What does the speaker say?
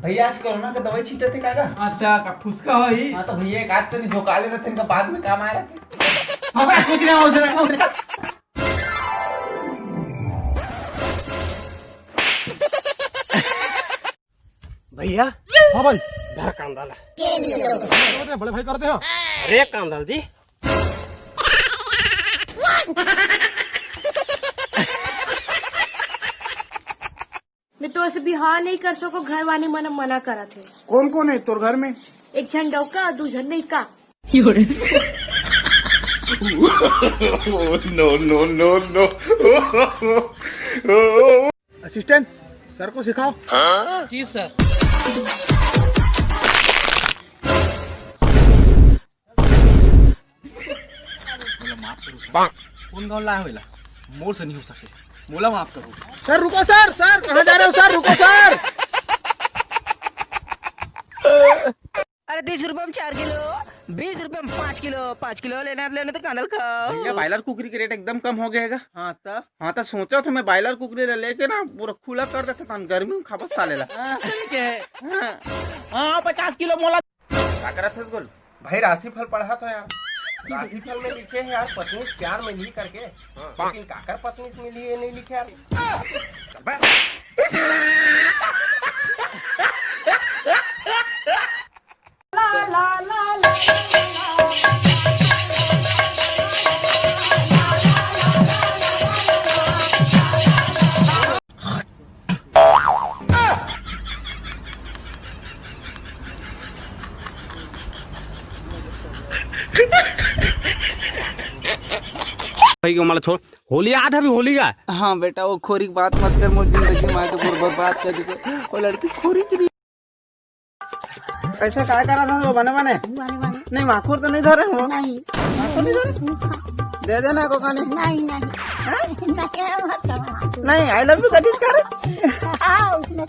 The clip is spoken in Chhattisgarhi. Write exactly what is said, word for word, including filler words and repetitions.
भैया, आज कोरोना के दवाई छींटत हे का गा? अच्छा, का फुसका होही? हाँ, तो भैया, एक आध कनी झोंका ले रथे, इनका बाद में काम आय रथे। अबे, कुछ नहीं हो सकता। भैया। हाँ भाई। धर कांदा ला। अरे, बड़े भाई करते हो। अरे कांदल जी। मैं तो ऐसे भी हाँ नहीं कर सको, घर वाले मन मना करत हे। कौन कौन है तोर घर में? एक झन डौका, दू झन लइका। No, no, no, no। Assistant, sir को सिखाओ। जी सर। मोला माफ करो सर। कौन गाँव लाया हो एला? मोर से नहीं हो सके, मोला माफ करो। सर रुको सर, सर कहाँ जा रहे हो सर, रुको सर। अरे तीस रुपए में चार किलो, बीस रुपए में पाँच किलो, पाँच किलो लेना है, लेना तो कांदल खाओ। भैया, बॉयलर कुकरी के रेट एकदम कम हो गया है। हाँ तो? हाँ तो सोचा था मैं बॉयलर कुकरी ले लेके ना पूरा खुला कर देता था, गर्मी में खाबो साले ला। हाँ, ठीक है। हाँ। हाँ, पचास किलो मोला। का करत हस गोल? भाई राशिफल पढ़ा तो यार। राशिफल में लिखे है यार, पत्नी से प्यार मिलही करके। लेकिन काकर पत्नी से मिलही, ये नहीं लिखे यार। चल बे। भाई को मला छोड़, होली याद है अभी, होली का। हाँ बेटा, वो खोरी की बात मत कर, मोर जिंदगी में आके पूरा बर्बाद कर दी। वो लड़की खोरी की नहीं। कैसे काय करा था वो बने बने? बने बने। नहीं, माखुर तो नहीं धरे हो? नहीं। माखुर नहीं धरे? दे देना को खाने। नहीं, नहीं। हाँ? नहीं, मत करो। नहीं, I love you कदीश करे। हाँ, उसने